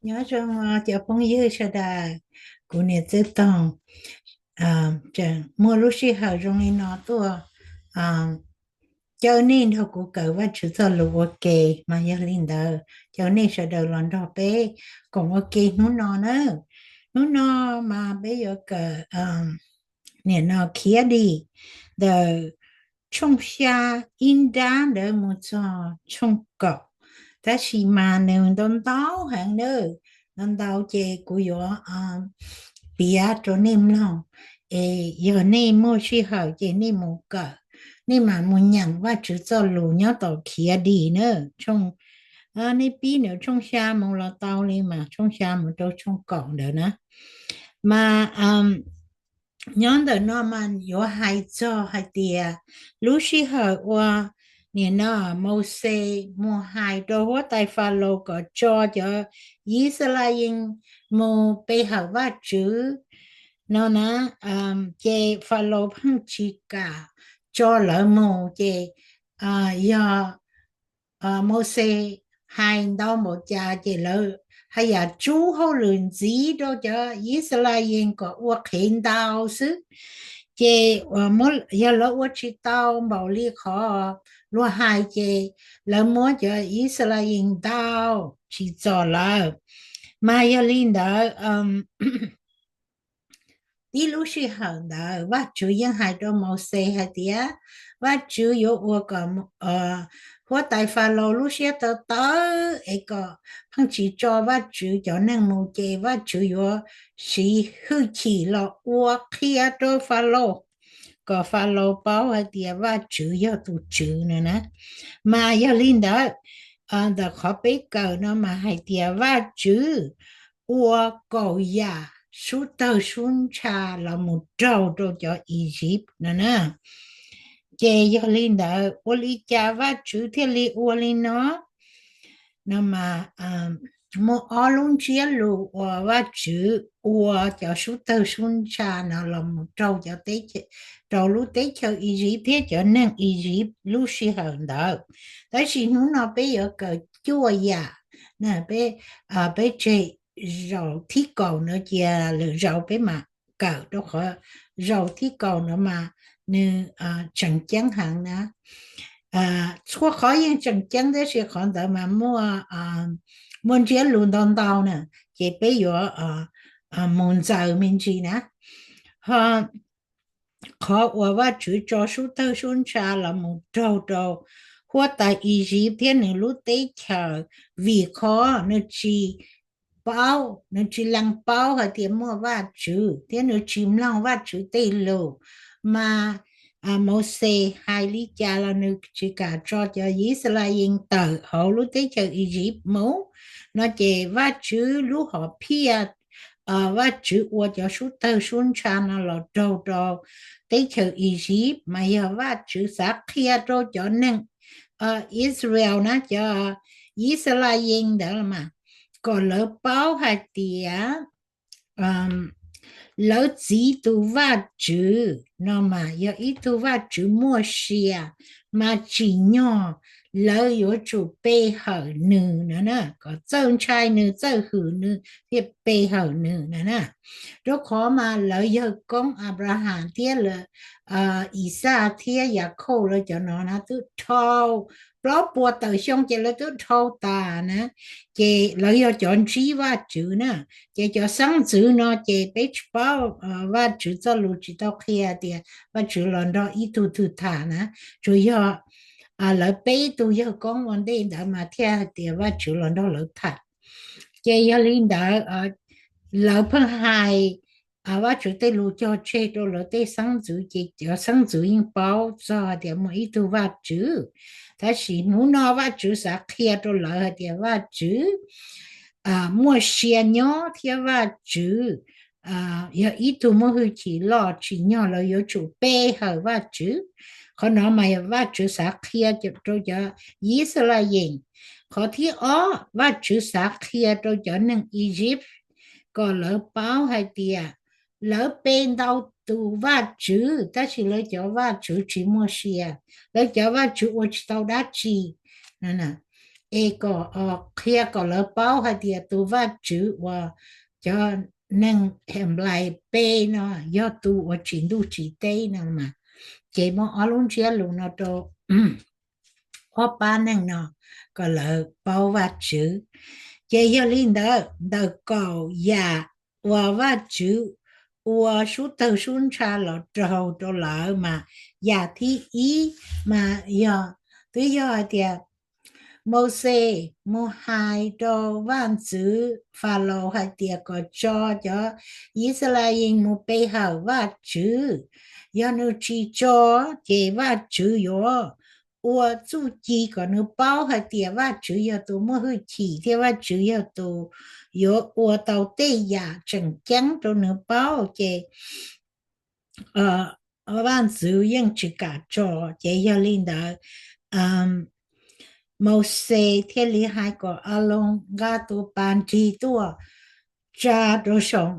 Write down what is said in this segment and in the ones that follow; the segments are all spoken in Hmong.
Nyob zoo cov phooj ywg sawv daws, kuv niam Txwj Toog tseem muaj lub sij hawm zoo li no tuaj caw nej nrog kuv kawm Vajtswv txoj lus ua ke. Mas yog li ntawd caw nej sawv daws los nrog peb koom ua ke hnub no na. Hnub no mas peb yuav kawm nim no Khiav Dim ntawm tshooj xya ib nrab ntawd mus txog tshooj kaum, tab sis mas nws ntau ntau heev na, ntau ntau ces kuv yuav piav rau nej mloog, es yog nej muaj sij hawm ces nej mus kawm, nej mam mus nyeem Vajtswv txoj lus nyob tom Khiav Dim na. Nej pib ntawm tshooj xya mus los tau li mas, tshooj xya mus rau tshooj kaum ntawd na. Mas nyob ntawm no mas yuav hais txog hais tias lub sij hawm uas nim no Mauxes mus hais rau huab tais Falaus kom tso cov Yixalayees mus pe hawm Vajtswv no na, ces Falaus pheej tsis kam tso lawv mus, ces yog Mauxes hais ntau npaum cas ces lawv haj yam tsub hauj lwm ntxiv rau cov Yixalayees kom ua qhev ntau xwb. Ces yog lawv ua tsis tau npaum li qhov luag hais ces lawv muab cov Yixalayees ntaus tsis txom lawm. Mas yog li ntawd, tib lub sij hawm ntawd Vajtswv yeej hais rau Mauxes hais tias Vajtswv yuav ua kom huab tais Falaus lub siab tawv tawv es kom pheej tsis tso Vajtswv cov neeg mus, ces Vajtswv yuav siv hwj chim los ua qhia rau Falaus kom Falaus paub hais tias Vajtswv yog tus Tswv no na. Mas yog li ntawd, ntawm qhov peb kawm no mas hais tias Vajtswv ua kaum yam sub tawg sub ntsha los mus raug rau cov Iziv no na. Ces yog li ntawd, ua li cas Vajtswv thiaj li ua li no? No mas muaj ob lub ntsiab lus uas Vajtswv ua cov sub tawg sub ntsha no los mus raug cov, rau lub teb chaws Iziv thiab cov neeg Iziv lub sij hawm ntawd. Tab sis hnub no peb yuav kawm cuaj yam, peb, peb tseg zaus thib kaum no cia lwm zaus peb mam kawm, rau qhov zaus thib kaum no mas nws tseem ceeb heev na. Txhua qhov yeej tseem ceeb tab sis qhov ntawd mas muaj, muaj ntsiab lus ntau ntau na, ces peb yuav mus ntxaws me ntsis na. Ho qhov uas Vajtswv tso sub tawg sub ntsha los mus raug rau huab tais Iziv thiab nws lub teb chaws, vim qhov nws tsis paub, nws tsis lees paub hais tias muaj Vajtswv thiab nws tsis mloog Vajtswv tej lus. Mas Mauxes hais li cas los nws tsis kam tso cov Yixalayees tawm hauv lub teb chaws Iziv mus no, ces Vajtswv lub hom phiaj, Vajtswv ua cov sub tawg sub ntsha no los raug rau teb chaws Iziv, mas yog Vajtswv xav qhia rau cov neeg Israel na, cov Yixalayees ntawd mas kom lawv paub hais tias lawv txiv tus Vajtswv no mas yog ib tug Vajtswv muaj sia, mas tsim nyog lawv yuav tsum pe hawm nws no na, kom txawj ntshai nws, txawj hwm nws thiab pe hawm nws no na. Rau qhov mas lawv yawg koob Anplahas thiab lawv, Ixaj thiab Yakhauj lawv cov no na twb dhau plaub puas tawm xyoo ces lawv twb dhau tas na, ces lawv yog cov ntsib Vajtswv na. Ces cov xeeb ntxwv no ces peb tsis paub, Vajtswv txoj lus tsis tau qhia tias Vajtswv los nrog ib tug twg tham na, tsuas yog lawv peb tug yawg koob ua ntej ntawd mas thiaj hais tias Vajtswv los nrog lawv tham. Ces yog li ntawd, lawv pheej hais Vajtswv tej lus cog tseg rau lawv tej xeeb ntxwv, ces cov xeeb ntxwv yeej paub txog hais tias muaj ib tug Vajtswv. Tab sis hnub no Vajtswv xav qhia rau lawv hais tias Vajtswv muaj sia nyob thiab Vajtswv yog ib tug muaj hwj chim loj, tsim nyog lawv yuav tsum pe hawm Vajtswv. Qhov no mas yog Vajtswv xav qhia rau cov Yixalayees. Qhov thib ob, Vajtswv xav qhia rau cov neeg Iziv kom lawv paub hais tias lawv pe ntau tus vajtswv, tab sis lawv cov vajtswv tsis muaj sia, lawv cov vajtswv ua tsis tau dab tsi. es kom qhia kom lawv paub hais tias tus Vajtswv uas cov neeg Henplais pe no yog tus uas tsim ntuj tsim teb no mas. Ces muab ob lub ntsiab lus no rau ob pab neeg no kom lawv paub Vajtswv. Ces yog li ntawd, ntawm kaum yam uas Vajtswv ua sub tawg sub ntsha los raug rau lawv mas, yam thib ib mas yog, twb yog hais tias Mauxes mus hais rau vaj ntxwv Falaus hais tias kom tso cov Yixalayees mus pe hawm Vajtswv. Yog nws tsis tso, ces Vajtswv yuav ua txuj ci kom nws paub hais tias Vajtswv yog tus muaj hwj chim thiab Vajtswv yog tus yuav ua tau tej yam tseem ceeb rau nws paub. Ces vaj ntxwv yeej tsis kam tso. Ces yog li ntawd, Mauxes thiaj li hais kom Aloos nqa tus pas nrig tuaj tsa rau saum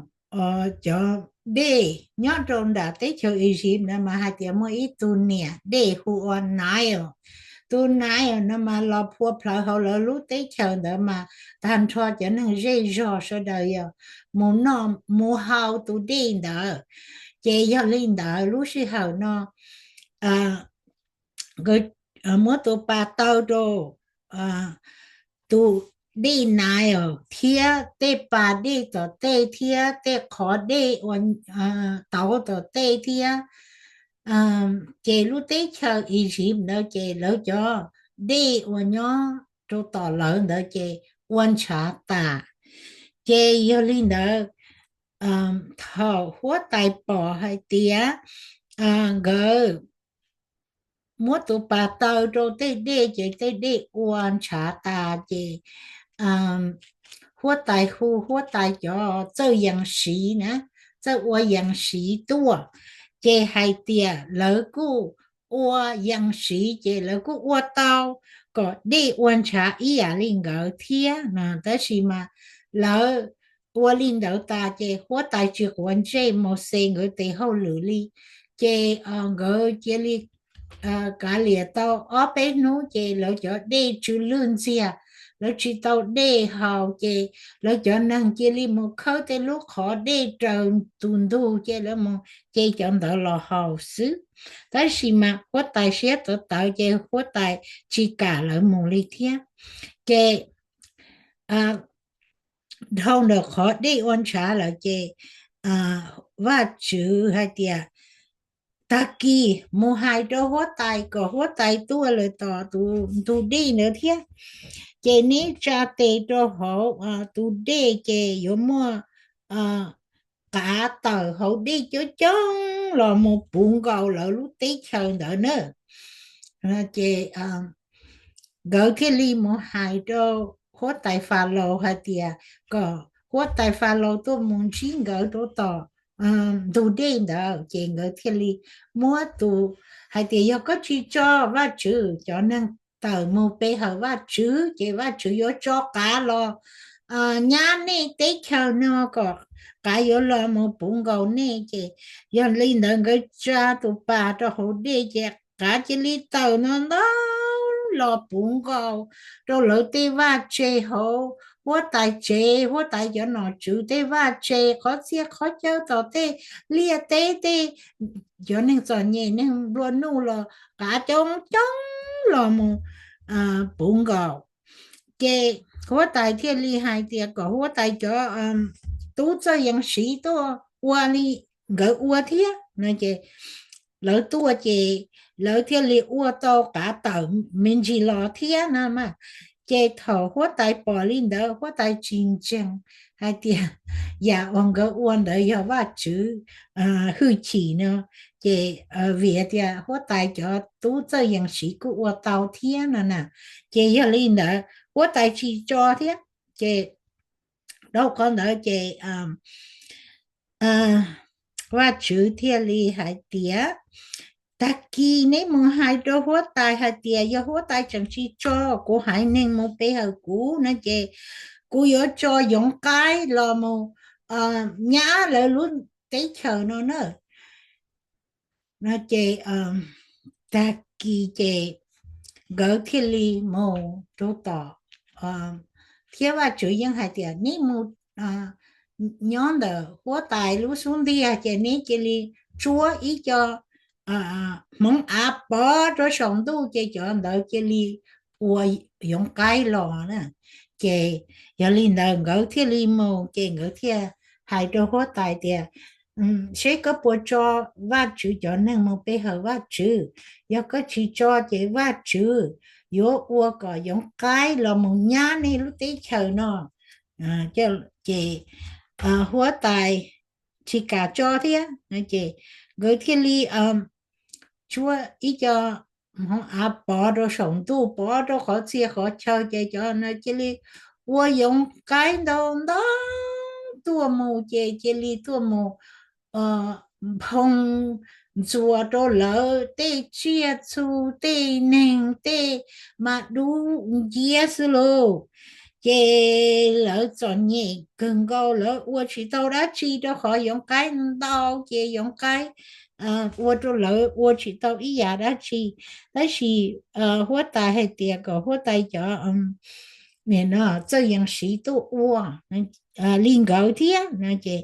cov dej nyob rau nram teb chaws Iziv ntawd mas hais tias muaj ib tug niam dej hu ua Nile. Tus Nile no mas los phua plhawv hauv lawv lub teb chaws ntawd mas tag nrho cov neeg zej zog sawv daws yog mus noj mus haus tus dej ntawd. Ces yog li ntawd lub sij hawm no muab tus pas taw rau tus dej Nile thiab tej pas dej tom tej thiab tej qhov dej uas tauv tom tej thiab. Ces lub teb chaws Iziv ntawd ces lawv cov dej uas nyob rau tom lawv ntawd ces ua ntshav tas. Ces yog li ntawd, thaum huab tais pom hais tias nkawd muab tus pas taw rau tej dej ces tej dej ua ntshav tas ces huab tais hu huab tais cov txawj yees siv na, txawj ua yees siv tuaj, ces hais tias lawv kuj ua yees siv ces lawv kuj ua tau kom dej ua ntshav ib yam li nkawd thiab no. Tab sis mas lawv ua li ntawd tas ces huab tais tsis quav ntsej Mauxes nkawd tes hauj lwm li. Ces nkawd cia li kav liam tau ob peb hnub ces lawv cov dej tsw lwj ntxiag, lawv tsis tau dej haus ces lawv cov neeg cia li mus khawb tej lub qhov dej raws tus ntug ces lawv mus ce cov ntawd los haus xwb. Tab sis mas huab tais siab tawv tawv ces huab tais tsis kam lawv mus li thiab. Ces dhau ntawm qhov dej ua ntshav lawm ces Vajtswv hais tias, tag kis mus hais rau huab tais kom huab tais tuaj lawm tom tus ntug dej ntawd thiab. Ces neb tsa tes rau hauv tus dej ces yuav muaj qav tawm hauv dej coob coob los mus puv nkaus lawv lub teb chaws ntawd na. Ces nkawd thiaj li mus hais rau huab tais Falaus hais tias kom huab tais Falaus tuaj mus ntsib nkawd rau tom ntug dej ntawd. Ces nkawd thiaj li muab tus, hais tias yog koj tsis tso Vajtswv cov neeg tawm mus pe hawm Vajtswv ces Vajtswv yuav tso qav los nyab nej teb chaws no kom qav yuav los mus puv nkaus nej. Ces yog li ntawd nkawd tsa tus pas rau hauv dej ces qav cia li tawm no ntau los puv nkaus rau lawv tej vaj tse hauv huab tais tsev, huab tais cov nom tswv tej vaj tse, qhov txhia qhov chaw tom tej liaj teb tej, cov neeg txom nyem neeg nplua nuj los qav coob coob los mus puv nkaus. Ces huab tais thiaj li hais tias kom huab tais cov tub txawj yees siv tuaj ua li nkawd ua thiab no. Ces lawv tuaj ces lawv thiaj li ua tau qav tawm me ntsis los thiab no mas. Ces thaum huab tais pom li ntawd huab tais tsis ntseeg hais tias yam uas nkawd ua ntawd yog Vajtswv hwj chim no. Ces vim tias huab tais cov tub txawj yees siv kuj ua tau thiab no na. Ces yog li ntawd huab tais tsis tso thiab. Ces dhau qhov ntawd ces Vajtswv thiaj li hais tias, tag kis neb mus hais rau huab tais hais tias yog huab tais tseem tsis tso kuv haiv neeg mus pe hawm kuv no ces kuv yuav tso yoov qaib los mus nyab lawv lub teb chaws no na. No ces tag kis ces nkawd thiaj li mus rau tom thiab Vajtswv yeej hais tias neb mus nyob ntawm huab tais lub xub ntiag ces neb cia li tsuab ib co hmoov av pov rau saum ntuj ces cov ntawd cia li ua yoov qaib los na. Ces yog li ntawd nkawd thiaj li mus ces nkawd thiaj hais rau huab tais tias, seb koj puas tso Vajtswv cov neeg mus pe hawm Vajtswv. Yog koj tsis tso ces Vajtswv yuav ua kom yoov qaib los mus nyab nej lub teb chaws no. Ces huab tais tsis kam tso thiab ces nkawd thiaj li tsuab ib co hmoov av pov rau saum ntuj, pov rau qhov txhia qhov chaw ces cov no cia li ua yoov qaib ntau ntau tuaj mus ces cia li tuaj mus nphoo ntxuas rau lawv tej tsiaj txhu, tej neeg, tej mas dub nciab xwb lauj. Ces lawv txom nyem kawg nkaus, lawv ua tsis tau dab tsi rau qhov yoov qaib ntau ces yoov qaib ua rau lawv ua tsis tau ib yam dab tsi. Tab sis huab tais hais tias kom huab tais cov txawj yees siv tuaj ua li nkawd thiab no ces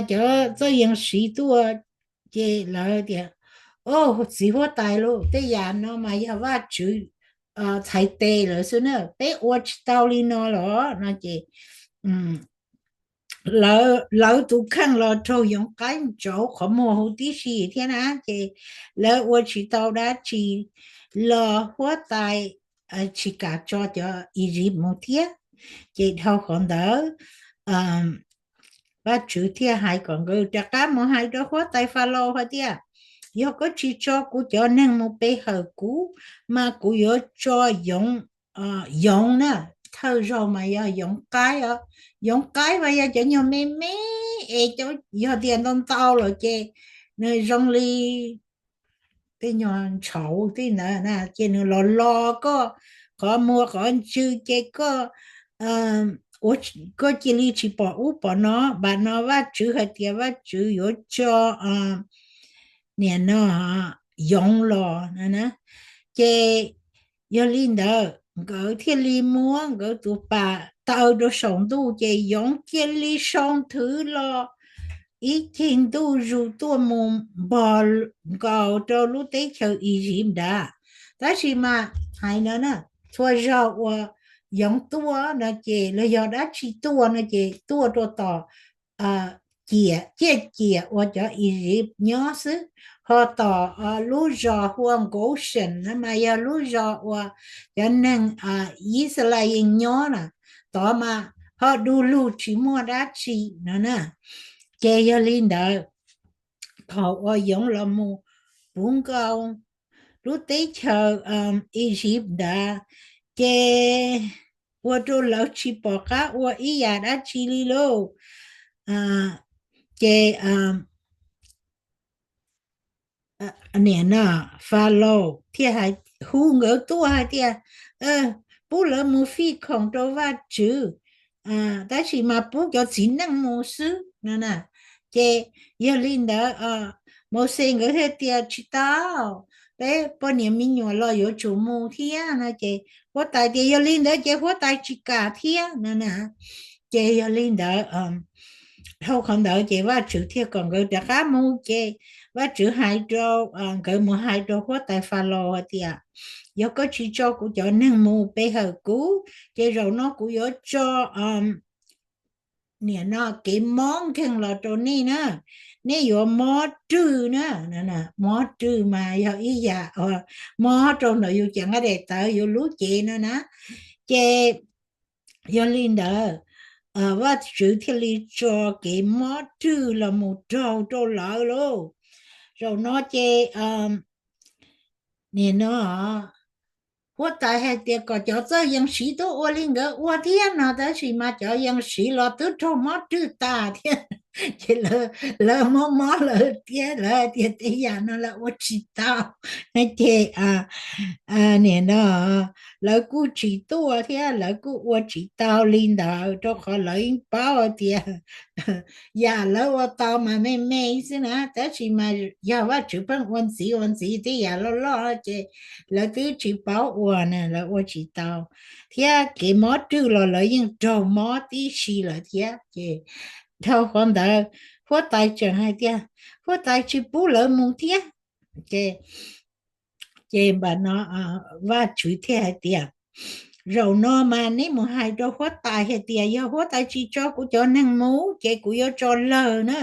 cov txawj yees siv tuaj ces lawv tias, o, txiv huab tais lauj, tej yam no mas yog Vajtswv txhais tes lawm xwb na, peb ua tsis tau li no los no ces lawv tus kheej los raug yoov qaib ntsauv qhov muag huv tib si thiab na ces lawv ua tsis tau dab tsi los huab tais tsis kam tso cov Iziv mus thiab. Ces dhau qhov ntawd Vajtswv thiaj hais kom nkawd rov qab mus hais rau huab tais Falaus hais tias, yog koj tsis tso kuv cov neeg mus pe hawm kuv, mas kuv yuav tso yoov, yoov na, thawj zaug mas yog yoov qaib os. Yoov qaib mas yog cov nyuag me me es yog tias ntau ntau lawm ces nws zoo li tej nyuag ntshauv tej ntawd na, ces nws los lo koj qhov muag qhov ntswg ces koj, koj cia li tsis pom ub pom no. Npam no Vajtswv hais tias Vajtswv yuav tso niam no yoov los na. Ces yog li ntawd nkawd thiaj li muab nkawd tus pas taw rau saum ntuj ces yoov cia li sau nthwv los ib ceg ntuj zus tuaj mus npog nkaus rau lub teb chaws Iziv nrad. Tab sis mas hais no na, txhua zaug uas yoov tuaj no ces los yog dab tsi tuaj no ces tuaj rau tom ciam, ciaj ciam uas cov Iziv nyob xwb, ho tom lub zos hu ua Goshen no mas yog lub zos uas cov neeg Yixalayees nyob na, tod mas ho du lug tsis muaj dab tsi no na. Ces yog li ntawd, thaum uas yoov los mus puv nkaus lub teb chaws Iziv nrad, ces ua rau lawv tsis pom qab ua ib yam dab tsi li lauj. Ces niam no Falaus thiaj hu nkawd tuaj hais tias, pub lawv mus fij khoom rau Vajtswv, tab sis mas pub cov txiv neej mus xwb no na. Ces yog li ntawd Mauxes nkawd thiaj tias, tsis tau, peb poj niam me nyuam los yuav tsum mus thiab no. Ces huab tais tias yog li ntawd ces huab tais tsis kam thiab no na. Ces yog li ntawd, dhau qhov ntawd ces Vajtswv thiaj kom nkawd rov qab mus. Ces Vajtswv hais rau nkawd mus hais rau huab tais Falaus hais tias, yog koj tsis tso kuv cov neeg mus pe hawm kuv, ces zaum no kuv yuav tso niam no kev mob nkeeg los rau nej na. Nej yuav mob rwg na. Mob rwg mas yog ib yam mob rau ntawm yus cev nqaij daim tawv, yus lub cev no na. Ces yog li ntawd, Vajtswv thiaj li tso kev mob rwg los mus raug rau lawv lauj. Zaum no ces nim no huab tais hais tias kom cov txawj yees siv tuaj ua li nkawd ua thiab no, tab sis mas cov yees siv los twb raug mob rwg tas thiab. Ces lawv mob mob lawv thiab, lawv hais tias tej yam no lawv ua tsis tau. Ces nim no lawv kuj tsis tuaj thiab lawv kuj ua tsis tau li ntawd, rau qhov lawv yeej paub tias yam lawv ua tau mas me me xwb na, tab sis mas yog Vajtswv pheej ua ntxiv ua ntxiv tej yam loj loj ces lawv twb tsis paub ua na, lawv ua tsis tau. Thiab kev mob rwg los lawv yeej raug mob tib si lawm thiab. Ces dhau qhov ntawd huab tais tseem hais tias huab tais tsis pub lawv mus thiab. Ces, ces npam no Vajtswv thiaj hais tias, zaum no mas neb mus hais rau huab tais hais tias yog huab tais tsis tso kuv cov neeg mus ces kuv yuav tso lawg na,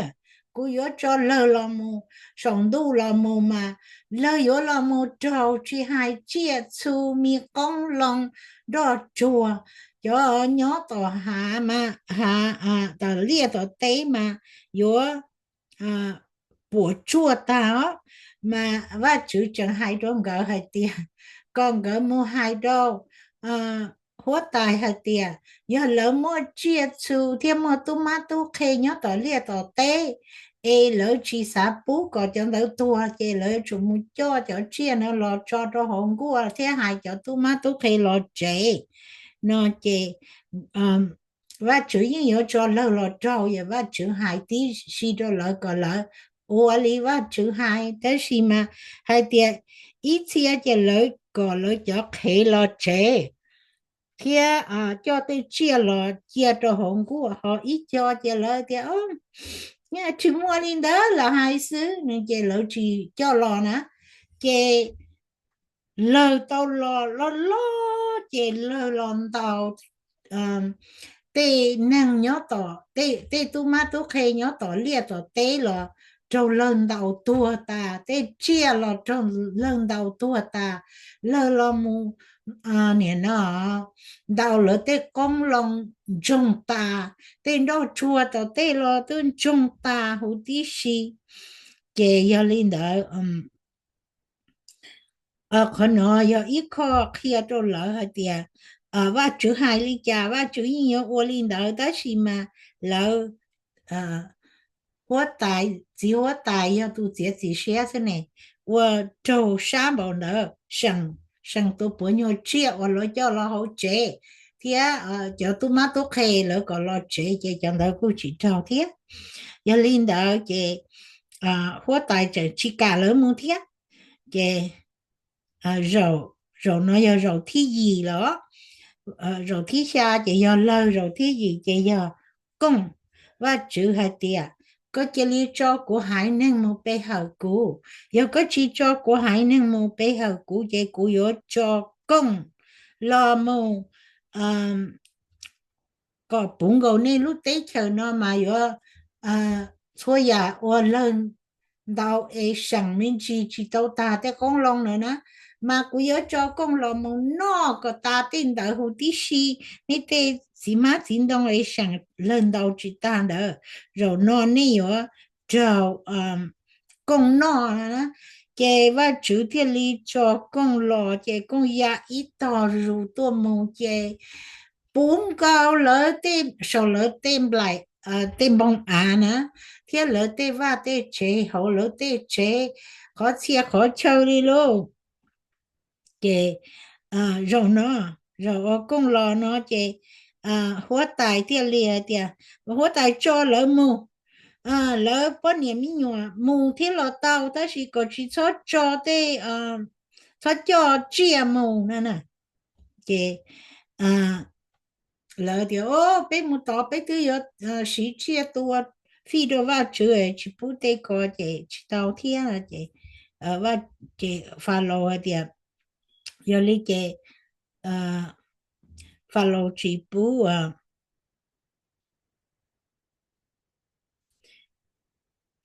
kuv yuav tso lawg los mus saum ntuj los mus mas lawg yuav los mus raug tsis hais tsiaj txhu, me qoob loo, nroj tsuag, cov nyob tom hav, tom liaj tom teb mas yuav puas tsuaj tag os. Mas Vajtswv tseem hais rau nkawd hais tias kom nkawd mus hais rau huab tais hais tias yog lawv muaj tsiaj txhu thiab muaj tub mab tub qhe nyob tom liaj tom teb es lawv tsis xav pub kom cov ntawd tuag ces lawv yuav tsum mus coj cov tsiaj no los tso rau hauv nkuaj thiab hais cov tub mab tub qhe los tsev no ces Vajtswv yeej yuav tso lawg los raug. Yog Vajtswv hais tib si rau lawv kom lawv ua li Vajtswv hais, tab sis mas hais tias ib txhia ces lawv kom lawv cov qhev los tsev thiab coj tej tsiaj los cia rau hauv nkuaj, ho ib co ces lawv tias tsis muaj li ntawd, lawv hais xwb no ces lawv tsis coj los na. Ces lawg tau los loj loj ces lawg los ntaus tej neeg nyob tom, tej tub mab tub qhe nyob tom liaj tom teb los raug lawg ntaus tuag tas, tej tsiaj los raug lawg ntaus tuag tas. Lawg los mus nim no ntaus lawv tej qoob loo ntsoog tas, tej nroj tsuag tom tej los twb ntsoog tas huv tib si. Ces yog li ntawd qhov no yog ib qho qhia rau lawv hais tias Vajtswv hais li cas Vajtswv yeej yuav ua li ntawd, tab sis mas lawv, huab tais, txiv huab tais yog tus txiav txim siab xwb ne, ua raug sab npaum ntawd, seem, seem tus puav nyuag tsiaj uas lawv coj los hauv tsev thiab cov tub mab tub qhe lawv kom los tsev ces cov ntawd kuj tsis raug thiab. Yog li ntawd ces huab tais tseem tsis kam lawv mus thiab. Ces zaum no yog zaum thib yim los, zaum thib xya ces yog lawg, zaum thib yim ces yog kooj. Vajtswv hais tias koj cia li tso kuv haiv neeg mus pe hawm kuv, yog koj tsis tso kuv haiv neeg mus pe hawm kuv ces kuv yuav tso kooj los mus kom puv nkaus nej lub teb chaws no mas yuav txhua yam uas lawg ntaus es seem me ntsis tsis tau tag tej qoob loo ntawd na, mas kuv yuav tso kooj los mus noj kom tas tej ntawd huv tib si. Nej tej txiv hmab txiv ntoo es seem lawg ntaus tsis tag ntawd, zaum no nej yuav raug kooj noj na. Ces Vajtswv thiaj li tso kooj los ces kooj ya ib tog zus tuaj mus ces puv nkaus lawv tej, saum lawv tej nplaim, tej npoo av na, thiab lawv tej vaj tej tsev, hauv lawv tej tsev, qhov txhia qhov chaw li lauj. Ces zaum no, zaum ua kooj los no ces huab tais thiaj li hais tias huab tais tso lawv mus, lawv poj niam me nyuam mus thiab los tau, tab sis kom tsis txhob tso tej, txhob coj tsiaj mus na. Ces lawv tias o, peb mus tod peb twb yuav siv tsiaj tua fij rau Vajtswv, tsis pub tej ko ces tsis tau thiab. Ces ces Falaus hais tias yog li ces Falaus tsis pub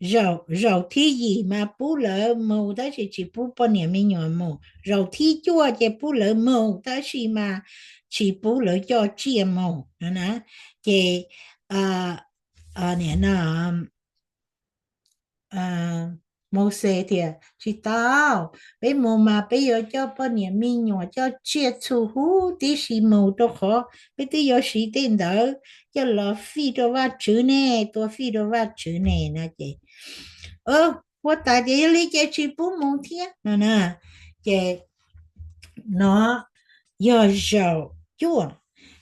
zaum thib yim mas pub lawv mus tab sis tsis pub poj niam me nyuam mus, zaum thib cuaj ces pub lawv mus tab sis mas tsis pub lawv coj tsiaj mus na. Ces nim no Mauxes tias, Tsis tau, peb mus mas peb yuav coj poj niam me nyuam, coj tsiaj txhu huv tib si mus, rau qhov peb twb yuav siv tej ntawd coj los fij rau Vajtswv ne, tua fij rau Vajtswv ne no ces, huab tais tias, Yog li ces tsis pub mus thiab no na. Ces no yog zaum cuaj,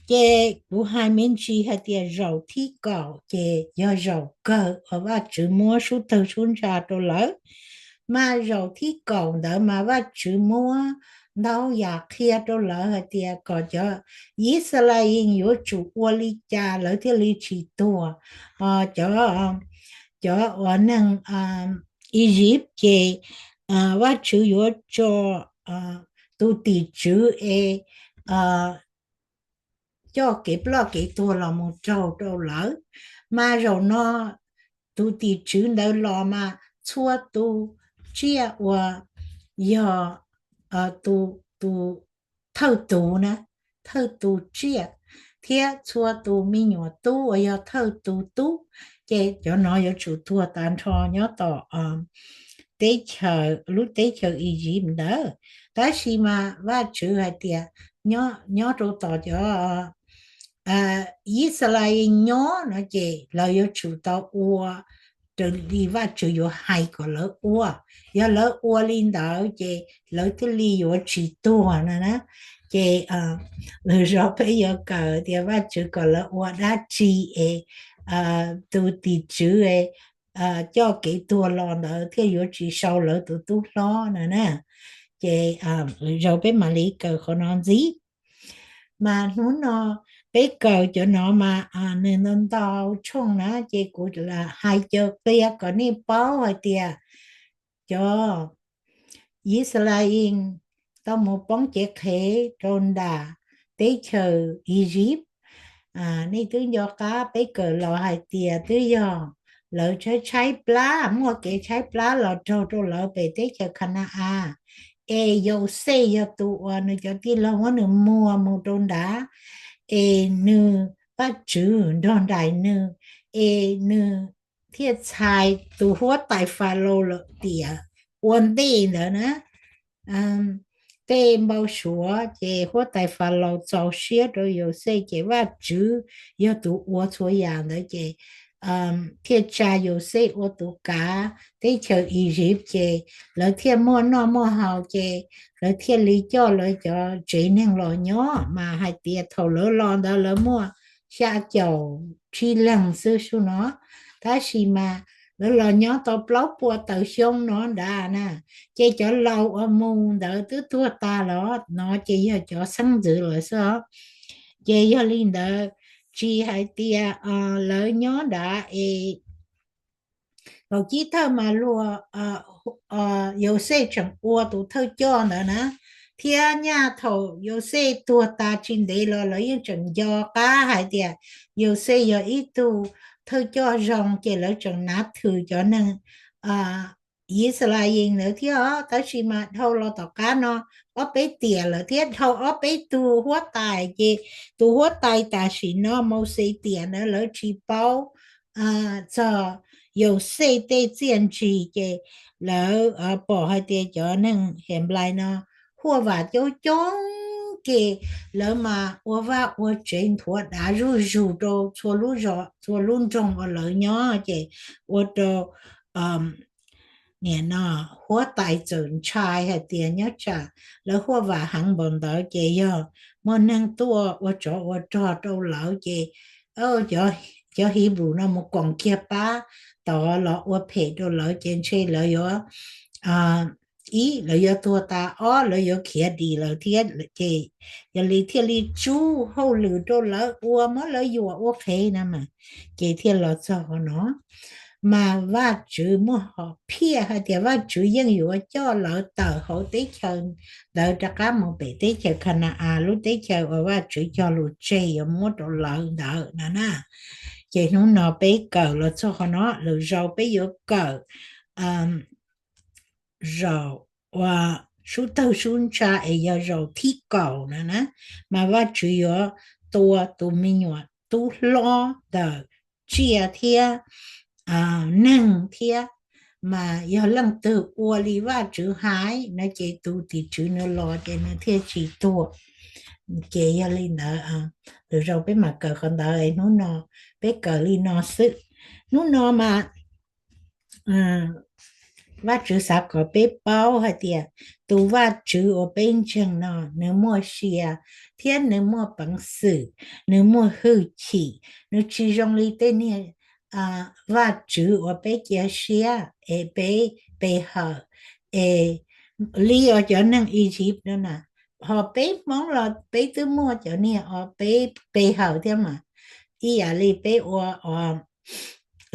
ces kuv hais me ntsis hais tias zaum thib kaum ces yog zaum kawg uas Vajtswv muab sub tawg sub ntsa rau lawv. Mas zaum thib kaum ntawd mas Vajtswv muab ntau yam qhia rau lawv hais tias kom cov Yixalayees yuav tsum ua li cas lawv thiaj li tsis tuag. Cov, cov uas neeg Iziv ces Vajtswv yuav tso tus tim tswv es coj kev ploj kev tuag los mus raug rau lawv. Mas zaum no tus tim tswv ntawd los mas txhua tus tsiaj uas yog tus, tus thawj tus na, thawj tus tsiaj, thiab txhua tus me nyuam tub uas yog thawj tus tub, ces cov no yuav tsum tuag tag nrho nyob tom teb chaws, lub teb chaws Iziv ntawd. Tab sis mas Vajtswv hais tias nyob rau tom cov Yixalayees nyob no ces lawv yuav tsum tau ua raws li Vajtswv yuav hais kom lawv ua. Yog lawv ua li ntawd ces lawv thiaj li yuav tsis tuag no na. Ces lwm zaus peb yuav kawm tias Vajtswv kom lawv ua dab tsi es tus tim tswv coj kev tuag los ntawd thiaj yuav tsis sau lawv tus tub hlob no na. Ces lwm zaus peb mam li kawm qhov no ntxiv. Mas hnub no peb kawm cov no mas nws ntau ntau tshooj na, ces kuv hais caw qia kom nej paub hais tias cov Yixalayees tau mus poob cev qhev rau nram teb chaws Iziv. Nej twb nco qab peb kawm los hais tias twb yog lawv tshaib tshaib plab, muaj kev tshaib plab los raug rau lawv pem teb chaws Khana-as. Es Yauxej yog tus uas nws cov tij laug muab nws muag mus rau nrad, es nws, Vajtswv nrog nraim nws, es nws thiaj txhais tus huab tais Falaus lawm tiam ua ntej ntawd na. Tej npau suav ces huab tais Falaus txaus siab rau Yauxej ces Vajtswv yog tus ua txhua yam ntawd ces thiaj tsa Yauxej ua tus kav teb chaws Iziv ces lawv thiaj muaj noj muaj haus ces lawv thiaj li coj lawv cov tsev neeg los nyob. Mas hais tias thaum lawv los ntawd lawv muaj xya caum tsib leeg xwb sub no, tab sis mas lawv los nyob tau plaub puas tawm xyoo no nrad na, ces cov laus uas mus ntawd twb tuag tas los no ces yog cov xeeb ntxwv lawm xwb os. Ces yog li ntawd, tsis hais tias lawv nyob nrad es thaum chiv thawj mas luag, Yauxej tseem ua tus thawj coj ntawd na, thiab nyaj thaum Yauxej tuag tas tsis ntev los lawv yeej tseem nco qab hais tias Yauxej yog ib tug thawj coj zoo ces lawv tseem nav thwm cov neeg Yixalayees ntawd thiab os. Tab sis mas dhau los tom qab no ob peb tiam lawm thiab dhau ob peb tug huab tais ces tus huab tais tam sim no Mauxes tiam ntawd lawv tsis paub txog Yauxej tej txiaj ntsig ces lawv pom hais tias cov neeg Henplais no huaj vam coob coob ces lawv mas ua vaj ua tsev nthuav dav zuj zus rau txhua lub nroog uas lawv nyob ces ua rau nim no huab tais txawm ntshai hais tias nyob tsam lawv huaj vam heev npaum ntawd ces yog muaj neeg tuaj ua tsov ua rog rau lawv ces cov Hiv Npus no mus koom kiag pab tod los ua phem rau lawv ces ntshe lawv yuav, ib, lawv yuav tuag tas, ob, lawv yuav khiav dim lawm thiab ces yog li thiaj li tsuj hauj lwm rau lawv ua, muab lawv yuam ua qhev na mas, ces thiaj los txog qhov no. Mas Vajtswv muaj hom phiaj hais tias Vajtswv yeej yuav coj lawv tawm hauv teb chaws ntawd rov qab mus pem teb chaws Khana-as, lub teb chaws uas Vajtswv cog lus tseg yuav muab rau lawv ntawd no na. Ces hnub no peb kawm los txog qhov no, lwm zaus peb yuav kawm zaum uas sub tawg sub ntsa es yog zaum thib kaum no na, mas Vajtswv yuav tua tus me nyuam tub hlob ntawm tsiaj thiab neeg thiab Mas yog leej twg ua li Vajtswv hais no ces tus tim tswv nws los ces nws thiaj tsis tuag. Ces yog li ntawd, lwm zaus peb mam kawm qhov ntawd, hnub no peb kawm li no xwb. Hnub no mas Vajtswv xav kom peb paub hais tias tus Vajtswv uas peb ntseeg no nws muaj sia thiab nws muaj peev xwm, nws muaj hwj chim, nws tsis zoo li tej niag Vajtswv uas peb cia siab es peb pe hawm es li os cov neeg Egypt no na. Ho peb Hmoob los peb twb muaj cov niag os peb pe hawm thiab mas, ib yam li peb ua os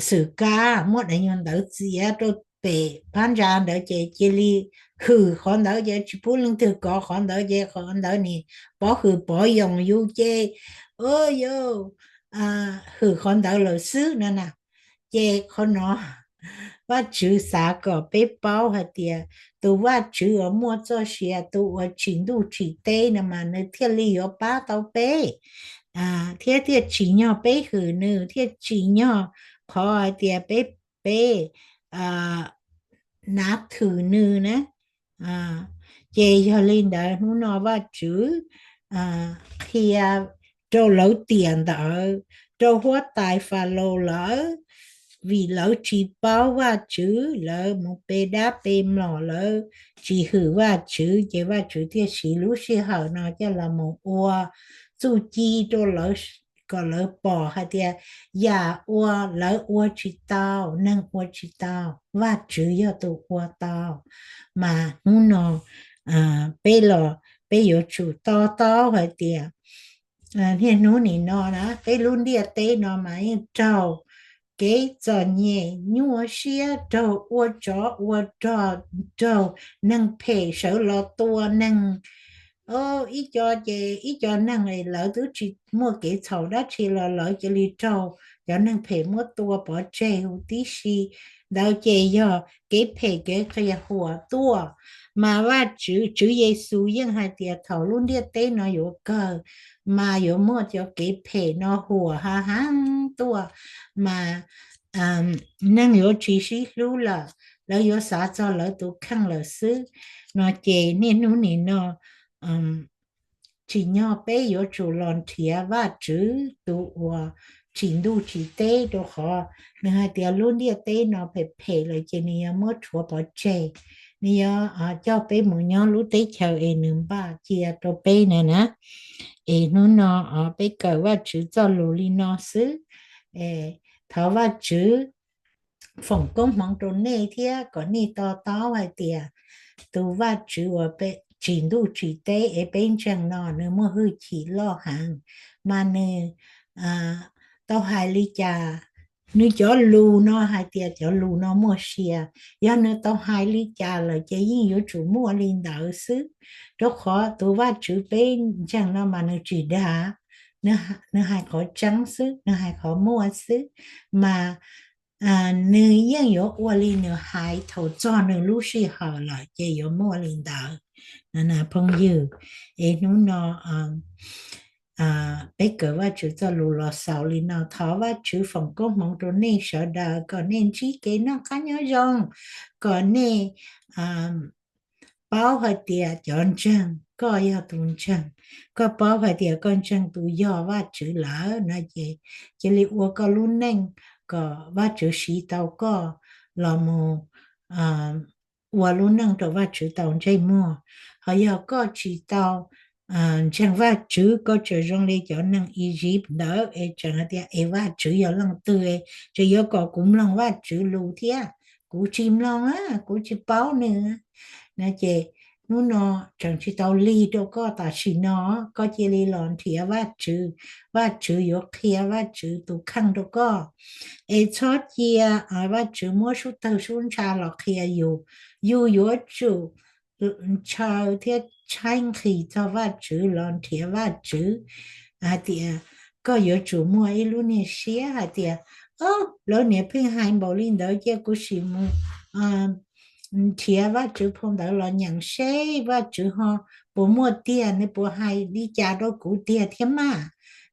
xwm kab muab daim nyuag ntawv txiav rau pem phab ntsa ntawd ces cia li hwm qhov ntawd ces tsis pub leej twg kov qhov ntawd ces qhov ntawd nim pov hwm pov yoos yus ces, o yus hwm qhov ntawd lawm xwb no na. Ces qhov no Vajtswv xav kom peb paub hais tias tus Vajtswv uas muaj txoj sia, tus uas tsim ntuj tsim teb no mas nws thiaj li yuav pab tau peb thiab thiaj tsim nyog peb hwm nws, thiaj tsim nyog qhov hais tias peb, peb nav thwm nws na. Ces yog li ntawd hnub no Vajtswv qhia rau lawv tiam ntawd, rau huab tais Falaus lawv, vim lawv tsis paub Vajtswv, lawv mus pe dab pe mlom, lawv tsis hwm Vajtswv, ces Vajtswv thiaj siv lub sij hawm no coj los mus ua txuj ci rau lawv kom lawv pom hais tias yam uas lawv ua tsis tau, neeg ua tsis tau, Vajtswv yog tus ua tau. Mas hnub no peb los peb yuav tsum to taub hais tias niaj hnub nim no na peb lub ntiaj teb no mas yeej raug kev txom nyem nyuaj siab, raug ua tsov ua rog, raug neeg phem sawv los tua neeg. Ib co ces ib co neeg lawv twb tsis muaj kev txhaum dab tsi los lawv cia li raug cov neeg phem muab tua pov tseg huv tib si. Ntawd ces yog kev phem kev qias huam tuaj. Mas Vajtswv, Tswv Yexus yeej hais tias thaum lub ntiaj teb no yuav kawg, mas yuav muaj cov kev phem no huam ha heev tuaj, mas neeg yuav tsis sib hlub lawm, lawv yuav xav txog lawv tus kheej lawm xwb. No ces niaj hnub nim no tsim nyog peb yuav tsum los nrhiav Vajtswv tus uas tsim ntuj tsim teb, rau qhov nws hais tias lub ntiaj teb no phem phem lawm ces nws yuav muab rhuav pov tseg, nws yuav coj peb mus nyob lub teb chaws es nws npaj cia rau peb na na. Es hnub no peb kawm Vajtswv txoj lus li no xwb. Thov Vajtswv foom koob hmoov rau nej thiab kom nej to taub hais tias tus Vajtswv uas tsim ntuj tsim teb es peb ntseeg no nws muaj hwj chim loj heev, mas nws tau hais li cas, nws cov lus no hais tias cov lus no muaj sia. Yog nws tau hais li cas lawm ces yeej yuav tsum muaj li ntawd xwb, rau qhov tus Vajtswv peb ntseeg no mas nws tsis dag, nws hais qhov tseeb xwb, nws hais qhov muaj xwb, mas nws yeej yuav ua li nws hais thaum txog nws lub sij hawm lawm ces yuav muaj li ntawd. Phooj ywg, es hnub no peb kawm Vajtswv txoj lus los xaus li no. Thov Vajtswv foom koob hmoov rau nej sawv daws kom nej ntsib kev noj qab nyob zoo, kom nej paub hais tias cov ntseeg, koj yog tus ntseeg, koj paub hais tias koj ntseeg tus yog Vajtswv lawm no ces cia li ua koj lub neej kom Vajtswv siv tau koj los mus ua lub neej rau Vajtswv tau ntsej muag. Ho yog koj tsis tau ntseeg Vajtswv, koj tseem zoo li cov neeg Iziv ntawd es tseem hais tias es Vajtswv yog leej twg, tseem yuav kom kuv mloog Vajtswv lus thiab, kuv tsis mloog, kuv tsis paub nws no ces hnub no tseem tsis tau lig rau koj tam sim no, koj cia li los nrhiav Vajtswv, Vajtswv yuav qhia Vajtswv tus kheej rau koj. Es txhob cia Vajtswv muab sub tawg sub ntsha los qhia yus, yus yuav tsum ntshaw thiab tshaib nqhis txog Vajtswv los nrhiav Vajtswv. Hais tias koj yuav tsum muaj ib lub niag siab hais tias, o, lawv niam pheej hais npaum li ntawd cia kuv sim mus nrhiav Vajtswv phau ntawv los nyeem seb Vajtswv ho puas muaj tiag, nws puas hais li cas rau kuv tiag thiab mas.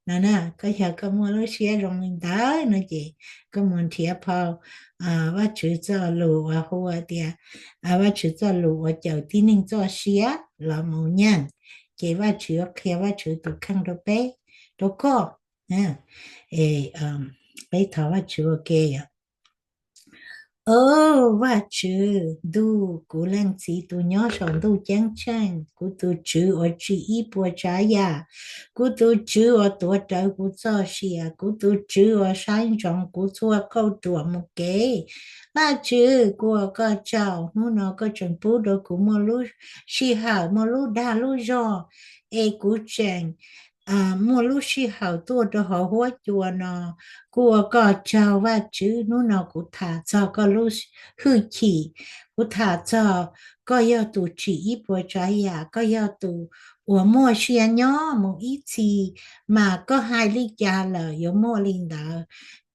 no na. Koj yog koj muaj lub siab zoo li ntawd no ces koj mus nrhiav phau Vajtswv txoj lus uas hu tias, Vajtswv txoj lus uas cawm tib neeg txoj sia los mus nyeem, ces Vajtswv yuav qhia Vajtswv tus kheej rau peb, rau koj. Peb thov Vajtswv ua ke. Au Vajtswv, ntuj, kuv Leej Txiv tus nyob saum ntuj ceeb tsheej, kuv tus Tswv uas tsim ib puas tsav yam, kuv tus Tswv uas tuav rawv kuv txoj sia, kuv tus Tswv uas saib ntsoov kuv txhua qauj ruam mus kev. Vajtswv, kuv ua koj tsaug, hnub no koj tseem pub rau kuv muaj lub sij hawm, muaj lub dag lub zog, es kuv tseem muaj lub sij hawm tuaj rau hauv huab cua no. Kuv ua koj tsaug Vajtswv, hnub no kuv tham txog koj lub hwj chim, kuv tham txog koj yog tus tsim ib puas tsav yam, koj yog tus uas muaj sia nyob mus ib txhis, mas koj hais li cas lawm yuav muaj li ntawd.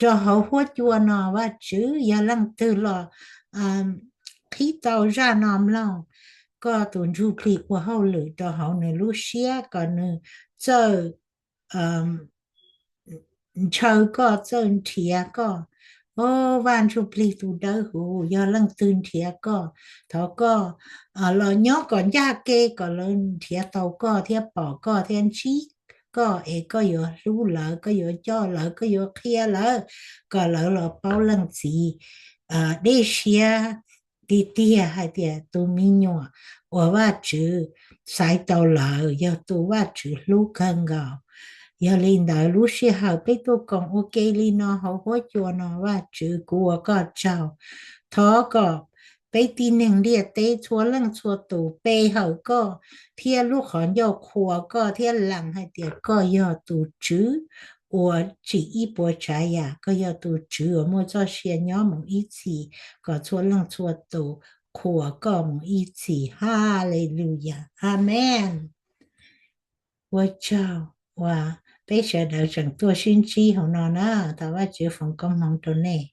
Rau hauv huab cua no Vajtswv, yog leej twg los qhib tau zaj no mloog, koj tus ntsuj plig ua hauj lwm rau hauv nws lub siab kom nws txawj ntshaw koj, txawj nrhiav koj. Au Vaj Ntsuj Plig tus dawb huv, yog leej twg nrhiav koj, thov koj los nyob kom ncaj ke kom lawv nrhiav tau koj thiab pom koj thiab ntsib koj, es koj yuav hlub lawv, koj yuav coj lawv, koj yuav qhia lawv kom lawv los paub Leej Txiv dej siab tiag tiag hais tias tus me nyuam uas Vajtswv xaiv tau lawm yog tus Vajtswv hlub kawg nkaus. Yog li ntawd lub sij hawm peb tuaj koom ua ke li no hauv huab cua no Vajtswv, kuv ua koj tsaug. Thov kom peb tib neeg ntiaj teb txhua leej txhua tus pe hawm koj thiab lub qhov ncauj qhuas koj thiab lees hais tias koj yog tus Tswv uas tsim ib puas tsav yam, koj yog tus Tswv uas muaj txoj sia nyob mus ib txhis, kom txhua leej txhua tus qhuas koj mus ib txhis. Haleluyas, amees. Ua tsaug uas peb sawv daws tseem tuaj sib ntsib hauv no na, thov Vajtswv foom koob hmoov rau nej.